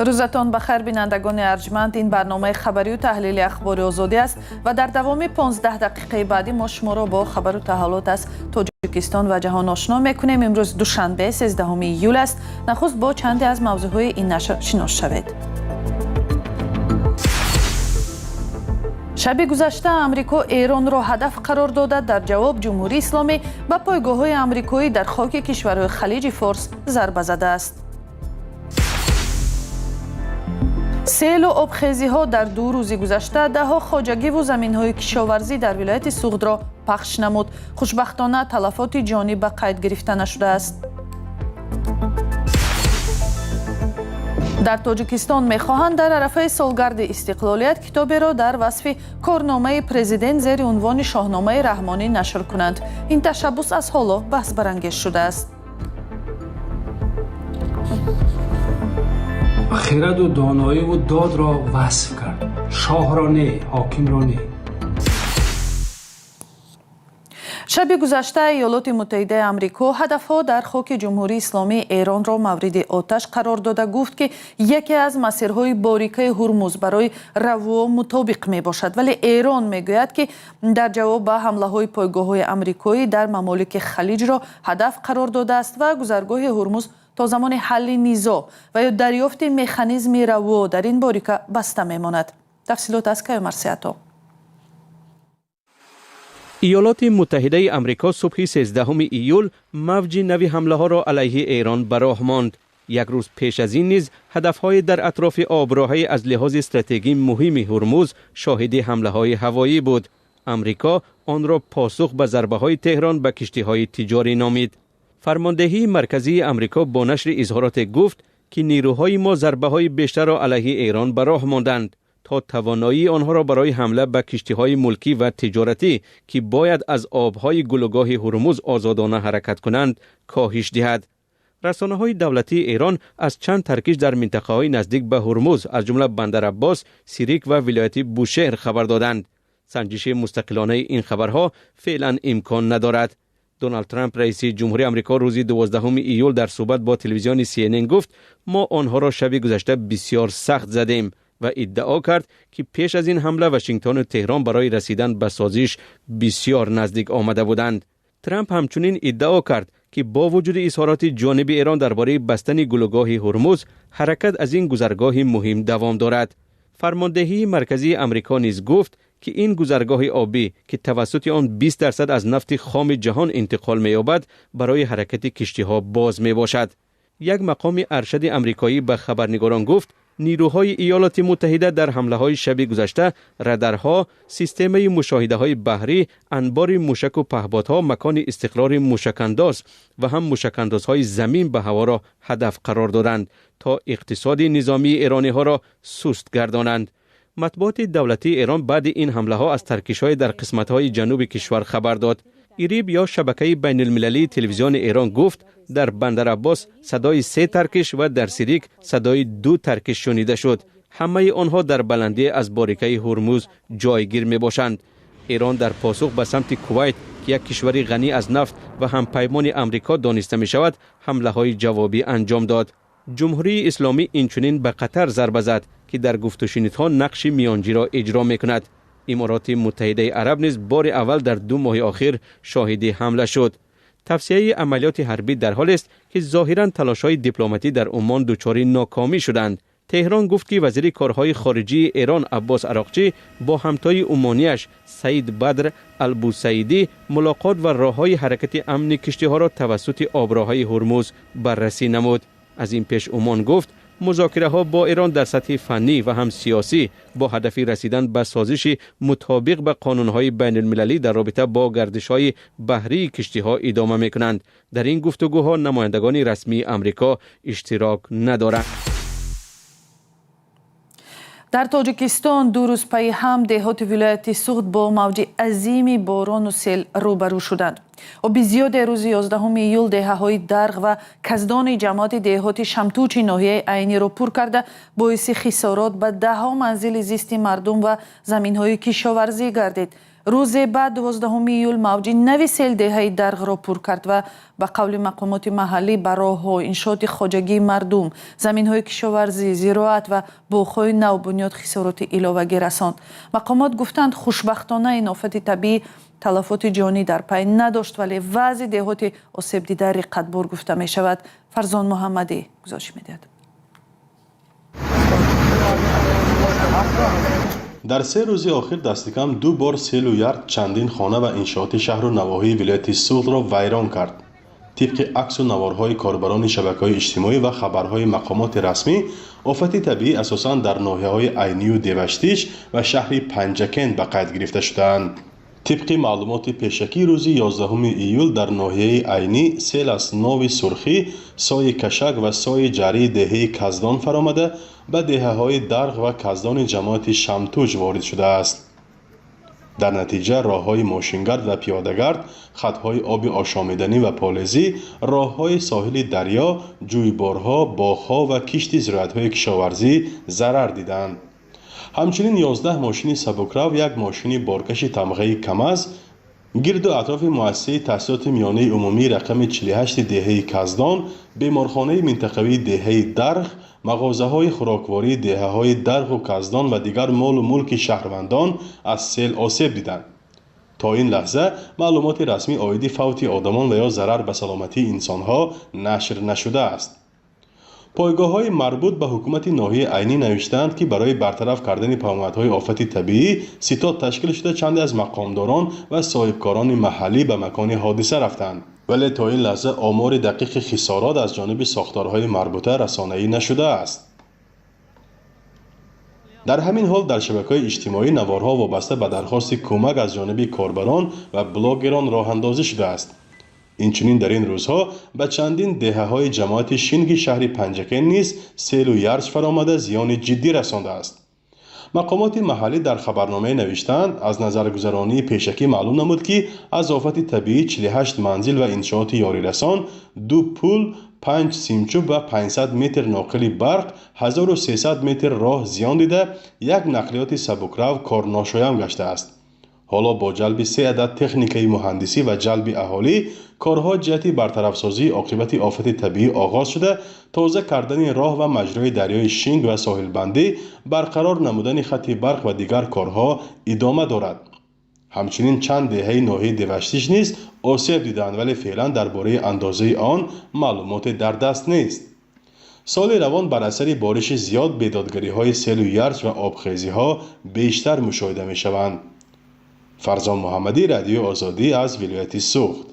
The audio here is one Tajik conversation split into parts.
Рӯзатон ба хайр, бинандагони арҷманд. Ин барномаи хабарию таҳлили Ахбори Озодӣ аст ва дар давоми 15 дақиқаи баъдӣ мо шуморо бо хабару таҳаввулот аз Тоҷикистон ва ҷаҳон ошно мекунем. Имрӯз душанбе, 13 июл аст. Нахуст бо чанде аз мавзӯъҳои ин нашр шинос шавед. Шаби гузашта Амрико Эронро ҳадаф қарор дода, дар ҷавоб Ҷумҳурии Исломӣ ба пойгоҳҳои амрикоӣ дар хоки кишварҳои Халиҷи Форс зарба задааст. Селу обхезиҳо дар 2 рӯзи гузашта даҳҳо хоҷагиву заминҳои кишоварзӣ дар вилояти Суғдро пахш намуд. Хушбахтона, талафоти ҷонӣ ба қайд гирифта нашудааст. Дар Тоҷикистон мехоҳанд дар арафаи солгарди истиқлолият китоберо дар васфи корномаи президент зери унвони Шоҳномаи Раҳмонӣ нашр кунанд. Ин ташаббус аз ҳоло баҳсбарангез шудааст. Хираду доноиву додро васф кард, шоҳро не, ҳокимро не. Шаби гузашта Иёлоти Муттаҳидаи Амрико ҳадафҳо дар хоки Ҷумҳурии Исломии Эронро мавриди оташ қарор дода, гуфт, ки яке аз масирҳои борикаи Ҳурмуз барои равво мутобиқ мебошад. Вале Эрон мегӯяд, ки дар ҷавоб ба ҳамлаҳои пойгоҳҳои амрикоӣ дар мамолики Халиҷро ҳадаф қарор додааст ва гузаргоҳи Ҳурмуз то замони ҳалли низоъ ва ё дарёфти механизми равво дар ин борика баста мемонад. Тафсилот аз Каюмарсиато. Иёлоти Муттаҳидаи Амрико субҳи 13 июл мавҷи нави ҳамлаҳоро алайҳи Эрон ба роҳ монд. Як рӯз пеш аз ин низ ҳадафҳои дар атрофи оброҳаи аз лиҳози стратегӣ муҳими Ҳурмуз шоҳиди ҳамлаҳои ҳавоӣ буд. Амрико онро посух ба зарбаҳои Теҳрон ба киштиҳои тиҷорӣ номид. Фармондеҳии марказии Амрико бо нашри изҳороте гуфт, ки нерӯҳои мо зарбаҳои бештарро алайҳи Эрон ба роҳ монданд, то тавоноии онҳоро барои ҳамла ба киштиҳои мулкӣ ва тиҷоратӣ, ки бояд аз обҳои гулӯгоҳи Ҳурмуз озодона ҳаракат кунанд, коҳиш диҳад. Расонаҳои давлатии Эрон аз чанд таркиш дар минтақаҳои наздик ба Ҳурмуз, аз ҷумла Бандар-Аббос, Сирик ва вилояти Бушеҳр хабар доданд. Санҷиши мустақилонаи ин хабарҳо феълан имкон надорад. Доналд Трамп, раиси ҷумҳури Амрико, рӯзи 12 июл дар суҳбат бо телевизиони CNN гуфт: «Мо онҳоро шаби гузашта бисёр сахт задем», ва иддао кард, ки пеш аз ин ҳамла Вашингтону Теҳрон барои расидан ба созиш бисёр наздик омада буданд. Трамп ҳамчунин иддао кард, ки бо вуҷуди изҳороти ҷониби Эрон дар бораи бастани гулӯгоҳи Ҳурмуз, ҳаракат аз ин гузаргоҳи муҳим давом дорад. Фармондеҳии марказии Амрико низ гуфт, ки ин гузаргоҳи обӣ, ки тавассути он 20% аз нафти хоми ҷаҳон интиқол меёбад, барои ҳаракати киштиҳо боз мебошад. Як мақоми аршади амрикоӣ ба хабарнигорон гуфт, нерӯҳои Иёлоти Муттаҳида дар ҳамлаҳои шаби гузашта радарҳо, системаи мушоҳидаҳои баҳрӣ, анбори мушаку паҳбодҳо, макони истиқрори мушакандоз ва ҳам мушакандозҳои замин ба ҳаворо ҳадаф қарор доданд, то иқтисоди низомии эрониҳоро суст гардонанд. Матбуоти давлатии Эрон баъди ин ҳамлаҳо аз таркишҳое дар қисматҳои ҷануби кишвар хабар дод. ИРИБ ё шабакаи байналмилалии телевизиони Эрон гуфт, дар Бандар-Аббос садои се таркиш ва дар Сирик садои ду таркиш шунида шуд. Ҳамаи онҳо дар баландӣ аз борикаи Ҳурмуз ҷойгир мебошанд. Эрон дар посух ба самти Кувайт, ки як кишвари ғанӣ аз нафт ва ҳампаймони Амрико дониста мешавад, ҳамлаҳои ҷавобӣ анҷом дод. Ҷумҳурии Исломӣ инчунин ба Қатар зарба зад, ки дар гуфтушунидҳо нақши миёнҷиро иҷро мекунад. Имороти Муттаҳидаи Араб низ бори аввал дар 2 моҳи охир шоҳиди ҳамла шуд. Тавсияи амалиёти ҳарбӣ дар ҳолест, ки зоҳиран талошҳои дипломатӣ дар Умон дучори нокомӣ шуданд. Теҳрон гуфт, ки вазири корҳои хориҷии Эрон Аббос Ароқчӣ бо ҳамтои умонияш Саид Бадр Албусаидӣ мулоқот ва роҳҳои ҳаракати амни киштиҳоро тавассути оброҳаи Ҳурмуз баррасӣ намуд. Аз ин пеш Умон гуфт, музокираҳо бо Эрон дар сатҳи фаннӣ ва ҳам сиёсӣ бо ҳадафи расидан ба созиши мутобиқ ба қонунҳои байналмилалӣ дар робита бо гардишҳои баҳрии киштиҳо идома мекунанд. Дар ин гуфтугӯҳо намояндагони расмии Амрико иштирок надоранд. Дар Тоҷикистон 2 рӯз пайи ҳам деҳоти вилояти Суғд бо мавҷи азими борону сел рӯбарӯ шуданд. Оби зиёде рӯзи 11 июл деҳаҳои Дарғ ва Каздони ҷамоати деҳоти Шамтучи ноҳияи Айниро пур карда, боиси хисорот ба даҳҳо манзили зисти мардум ва заминҳои кишоварзӣ гардид. Рӯзе баъд, 12 июл, мавҷи нави сел деҳаи Дарғро пур кард ва ба қавли мақомоти маҳаллӣ ба роҳҳо, иншооти хоҷагии мардум, заминҳои кишоварзӣ, зироат ва боғҳои навбунёд хисороти иловагӣ расонд. Мақомот гуфтанд, хушбахтона ин офати табиӣ талафоти ҷонӣ дар пай надошт, вале вазъи деҳоти осебдида риққатбор гуфта мешавад. Фарзон Муҳаммадӣ гузориш медиҳад. Дар 3 рӯзи охир дастикам 2 бор селу ярд чандин хона ва иншооти шаҳру навоҳии вилояти Суғдро вайрон кард. Тибқи аксу наворҳои корбарони шабакаҳои иҷтимоӣ ва хабарҳои мақомоти расмӣ, офати табиӣ асосан дар ноҳияҳои Айнию Деваштич ва шаҳри Панҷакент ба қайд гирифта шудаанд. Тибқи маълумоти пешакӣ, рӯзи 11 июл дар ноҳияи Айнӣ сел аз Нови Сурхӣ, Сои Кашак ва Сои Ҷарии деҳаи Каздон фаромада, ба деҳаҳои Дарғ ва Каздони ҷамоати Шамтуҷ ворид шудааст. Дар натиҷа роҳҳои мошингард ва пиёдагард, хатҳои оби ошомиданӣ ва полезӣ, роҳҳои соҳили дарё, ҷӯйборҳо, боғҳо ва кишти зироатҳои кишоварзӣ зарар диданд. Ҳамчунин 11 мошини сабукрав, як мошини боркаши тамғаи КАМАЗ гирду атрофи муассисаи таҳсилоти миёнаи умумии рақами 48 деҳаи Каздон, беморхонаи минтақавии деҳаи Дарғ, мағозаҳои хӯроквории деҳаҳои Дарғу Каздон ва дигар молу мулки шаҳрвандон аз сел осеб диданд. То ин лаҳза маълумоти расмӣ оиди фавти одамон ва ё зарар ба саломатии инсонҳо нашр нашудааст. Пойгоҳҳои марбут ба ҳукумати ноҳияи Айнӣ навиштаанд, ки барои бартараф кардани паёмадҳои офати табиӣ ситод ташкил шуда, чанде аз мақомдорон ва соҳибкорони маҳаллӣ ба макони ҳодиса рафтанд. Вале то ин лаҳза омори дақиқи хисорот аз ҷониби сохторҳои марбута расонаӣ нашудааст. Дар ҳамин ҳол дар шабакаҳои иҷтимоӣ наворҳо вобаста ба дархости кӯмак аз ҷониби корбарон ва блогерон роҳандозӣ шудааст. Инчунин дар ин рӯзҳо ба чандин деҳаҳои ҷамоати Шинги шаҳри Панҷакент низ селу ярҷ фаромада, зиёни ҷиддӣ расондааст. Мақомоти маҳаллӣ дар хабарномае навиштаанд, аз назаргузаронии пешакӣ маълум намуд, ки аз офати табиӣ 48 манзил ва иншооти ёрирасон, 2 пул, 5 симчӯб ва 500 метр ноқили барқ, 1300 метр роҳ зиён дида, як нақлиёти сабукрав корношоям гаштааст. Ҳоло бо ҷалби 3 адад техникаи муҳандисӣ ва ҷалби аҳолӣ корҳо ҷиҳати бартарафсозии оқибати офати табиӣ оғоз шуда, тоза кардани роҳ ва маҷрои дарёи Шинг ва соҳилбандӣ, барқарор намудани хати барқ ва дигар корҳо идома дорад. Ҳамчунин чанд деҳаи ноҳияи Деваштич низ осеб диданд, вале феълан дар бораи андозаи он маълумоте дар даст нест. Соли равон бар асари бориши зиёд бедодгариҳои селу ярҷ ва обхезиҳо бештар мушоҳида мешаванд. Фарзон Муҳаммадӣ, Радиои Озодӣ аз вилояти Суғд.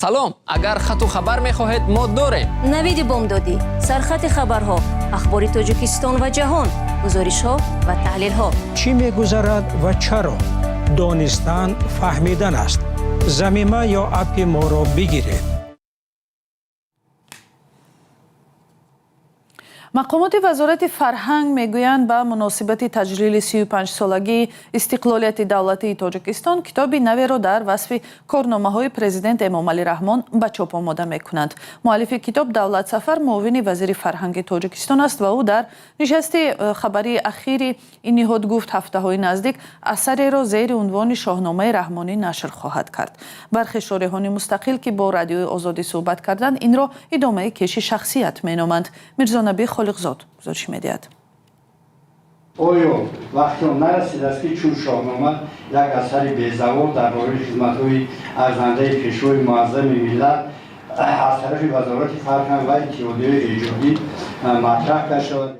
Салом, агар хату хабар мехоҳед, мо дорем. Навиди бомдодӣ, сархати хабарҳо, ахбори Тоҷикистон ва ҷаҳон, гузоришҳо ва таҳлилҳо. Чӣ мегузарад ва чаро? Донистан фаҳмидан аст. Замима ё аппи моро бигиред. Мақомоти вазорати фарҳанг мегӯянд, ба муносибати таҷлили 35-солагии истиқлолияти давлатии Тоҷикистон китоби наверо дар васфи корномаҳои президент Эмомалӣ Раҳмон ба чоп омода мекунанд. Муаллифи китоб Давлат Сафар, муовини вазири фарҳанги Тоҷикистон аст ва ӯ дар нишасти хабарии ахири ин ниҳод гуфт, ҳафтаҳои наздик асареро зери унвони Шоҳномаи Раҳмонӣ нашр хоҳад кард. Бархе шореҳони мустақил, ки бо Радиои Озодӣ суҳбат карданд, инро идомаи кеши шахсият меноманд. Мирзонаби Холиқзод гузориш медиҳад. Оё вақти он нарасидааст, ки чун Шоҳнома як асари безавол дар бораи хизматҳои арзандаи пешвои муаззами миллат аз тарафи Вазорати фарҳанг ва иттиҳодияи эҷодӣ матраҳ кард шавад?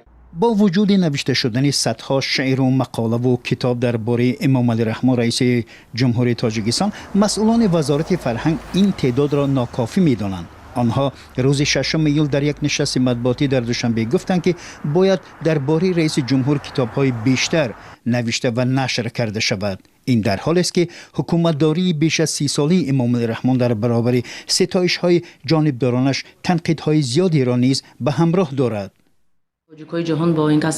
Бо вуҷуди навишта шудани садҳо шеъру мақолаву китоб дар бораи Эмомалӣ Раҳмон, раиси Ҷумҳурии Тоҷикистон, масъулони Вазорати фарҳанг ин теъдодро нокофӣ медонанд. Онҳо рӯзи 6 июл дар як нишасти матбуотӣ дар Душанбе гуфтанд, ки бояд дар бораи раиси ҷумҳур китобҳои бештар навишта ва нашр карда шавад. Ин дар ҳолест, ки ҳукуматдории беш аз 30-солаи Эмомалӣ Раҳмон дар баробари ситоишҳои ҷонибдоронаш танқидҳои зиёдеро низ ба ҳамроҳ дорад. Тоҷикҳои ҷаҳон бо ин кас,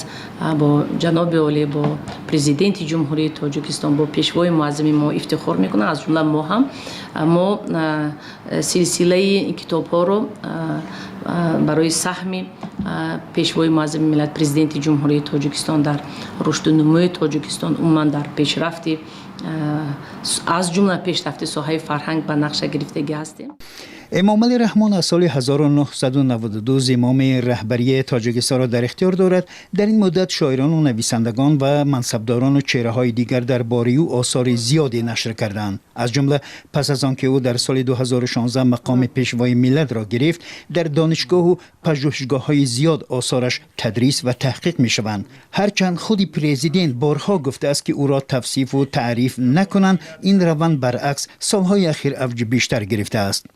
бо ҷаноби олӣ, бо Президенти Ҷумҳурии Тоҷикистон, бо Пешвои муаззами мо ифтихор мекунанд, аз ҷумла мо ҳам. Мо силсилаи китобҳоро барои саҳми Пешвои муаззами миллат, Президенти Ҷумҳурии Тоҷикистон дар рушду нумӯи Тоҷикистон, умуман дар пешрафти, аз ҷумла пешрафти соҳаи фарҳанг, ба нақша гирифтагӣ ҳастем. Эмомалӣ Раҳмон аз соли 1992 зимоми раҳбарии Тоҷикистонро дар ихтиёр дорад. Дар ин муддат шоирону нависандагон ва мансабдорону чеҳраҳои дигар дар бораи ӯ осори зиёде нашр карданд. Аз ҷумла пас аз он ки ӯ дар соли 2016 мақоми Пешвои миллатро гирифт, дар донишгоҳу пажӯҳишгоҳҳои зиёд осораш тадрис ва таҳқиқ мешаванд. Ҳарчанд худи президент борҳо гуфтааст, ки ӯро тавсифу таъриф накунанд, ин раванд баръакс солҳои ахир авҷи бештар гирифтааст.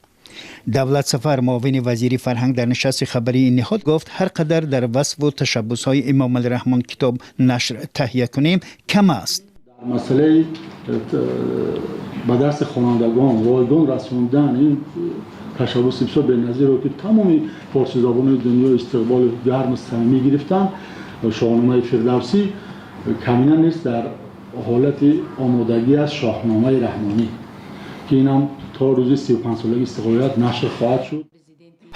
Давлат Сафар, муовини вазири фарҳанг, дар нишасти хабарии ин ниҳод гуфт, ҳар қадар дар васфу ташаббусҳои Эмомалӣ Раҳмон китоб нашр таҳия кунем, кам аст. Дар масъалаи ба дарси хонандагон ройгон расондан ин ташаббуси бисёр беназиро, ки тамоми форсизабонони дунё истиқболи гарму самимӣ гирифтанд, Шоҳномаи Фирдавсӣ, камина нест, дар ҳолати омодагӣ аст Шоҳномаи Раҳмонӣ, ки инам то рӯзи 35-солагии истиқлолият нашр хоҳад шуд.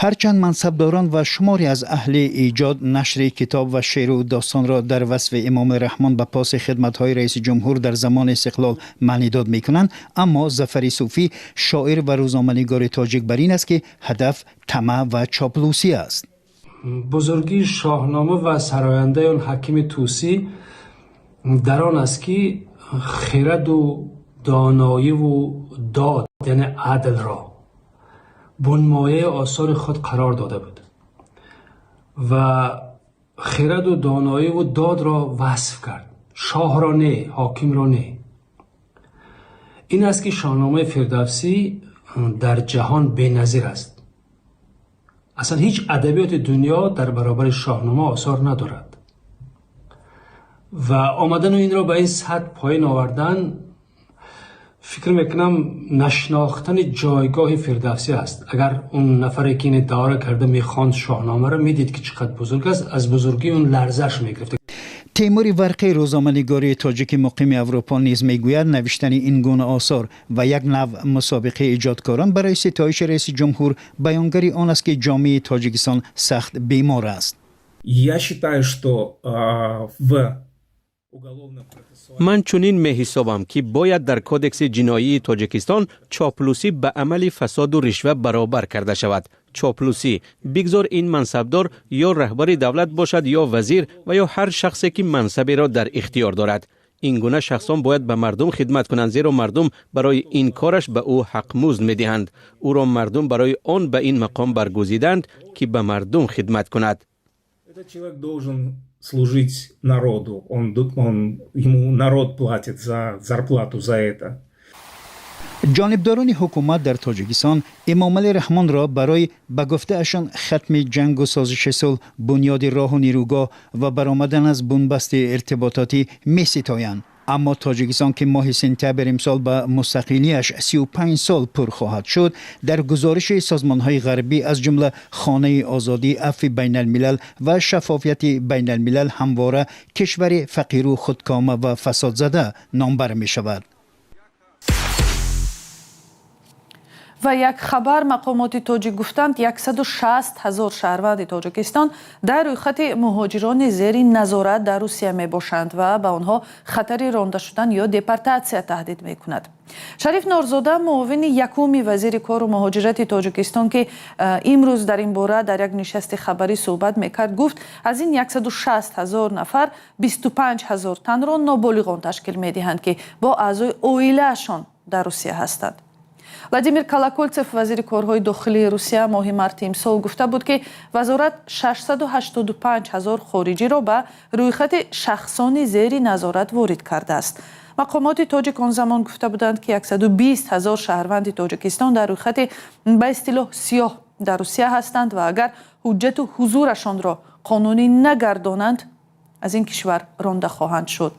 Ҳарчанд мансабдорон ва шуморе аз аҳли эҷод нашри китоб ва шеъру достонро дар васфи Эмомалӣ Раҳмон ба поси хидматҳои раиси ҷумҳур дар замони истиқлол маънидод мекунанд, аммо Зафари Суфӣ, шоир ва рӯзноманигори тоҷик, бар ин аст, ки ҳадаф тамаъ ва чоплусӣ аст. Бузургии Шоҳнома ва сарояндаи он, Ҳакими Тӯсӣ, дар он аст, ки хираду доноиву дод, яъне адлро бунмояи осори худ қарор дода буд ва хираду доноиву додро васф кард, шоҳро не, ҳокимро не. Ин аст, ки Шоҳномаи Фирдавсӣ дар ҷаҳон беназир аст. Аслан ҳеҷ адабиёти дунё дар баробари Шоҳнома осор надорад ва омадану инро ба ин сатҳ поён овардан, фикр мекунам, нашинохтани ҷойгоҳи Фирдавсӣ аст. Агар он нафаре, ки ин иддаоро карда, мехонд Шоҳномаро, медид, ки чӣ қадр бузург аст, аз бузургии он ларзаш мегирифт. Темури Варқӣ, рӯзноманигори тоҷики муқими Аврупо, низ мегӯяд, навиштани ин гуна осор ва як навъ мусобиқаи эҷодкорон барои ситоиши раиси ҷумҳур баёнгари он аст, ки ҷомеаи Тоҷикистон сахт бемор аст. Я считаю, что в Ман чунин меҳисобам, ки бояд дар Кодекси ҷиноии Тоҷикистон чоплусӣ ба амали фасоду ришва баробар карда шавад. Чоплусӣ, бигзор ин мансабдор ё раҳбари давлат бошад, ё вазир ва ё ҳар шахсе, ки мансаберо дар ихтиёр дорад. Ин гуна шахсон бояд ба мардум хидмат кунанд, зеро мардум барои ин кораш ба ӯ ҳақмузд медиҳанд. Ӯро мардум барои он ба ин мақом баргузиданд, ки ба мардум хидмат кунад. Этот человек должен служить народу. Ему народ платит за зарплату за это. Ҷонибдорони ҳукумат дар Тоҷикистон Эмомалӣ Раҳмонро барои, ба гуфтаашон, хатми ҷангу созиши сулҳ, бунёди роҳу нерӯгоҳ ва баромадан аз бунбасти иртибототӣ меситоянд. Аммо Тоҷикистон, ки моҳи сентябр имсол ба мустақилиаш 35 сол пур хоҳад шуд, дар гузориши созмонҳои ғарбӣ, аз ҷумла Хонаи озодӣ, Афви байналмилал ва Шаффофияти байналмилал, ҳамвора кишвари фақиру худкома ва фасодзада номбар мешавад. Ва як хабар: мақомоти тоҷик гуфтанд, 160 ҳазор шаҳрванди Тоҷикистон дар рӯйхати муҳоҷирони зери назорат дар Русия мебошанд ва ба онҳо хатари ронда шудан ё депортатсия таҳдид мекунад. Шариф Норзода, муовини якуми вазири кору муҳоҷирати Тоҷикистон, ки имрӯз дар ин бора дар як нишасти хабарӣ суҳбат мекард, гуфт, аз ин 160 ҳазор нафар 25 ҳазор танро ноболиғон ташкил медиҳанд, ки бо аъзои оилаашон дар Русия ҳастанд. Владимир Колоколцев, вазири корҳои дохилии Русия, моҳи марти имсол гуфта буд, ки вазорат 685 ҳазор хориҷиро ба рӯйхати шахсони зери назорат ворид кардааст. Мақомоти тоҷик он замон гуфта буданд, ки 120 ҳазор шаҳрванди Тоҷикистон дар рӯйхати ба истилоҳ сиёҳ дар Русия ҳастанд ва агар ҳуҷҷату ҳузурашонро қонунӣ нагардонанд, аз ин кишвар ронда хоҳанд шуд.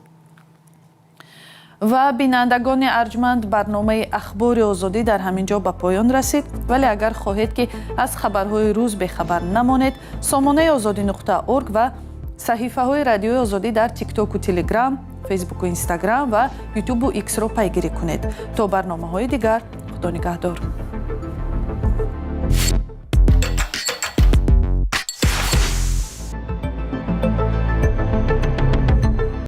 Ва бинандагони арҷманд, барномаи Ахбори Озодӣ дар ҳамин ҷо ба поён расид. Вале агар хоҳед, ки аз хабарҳои рӯз бехабар намонед, сомонаи озодӣ.орг ва Саҳифаҳои Радиои Озодӣ дар Тиктоку Телеграм, Фейсбуку Инстаграм ва Ютубу Иксро пайгирӣ кунед. То барномаҳои дигар, Худо нигаҳдор.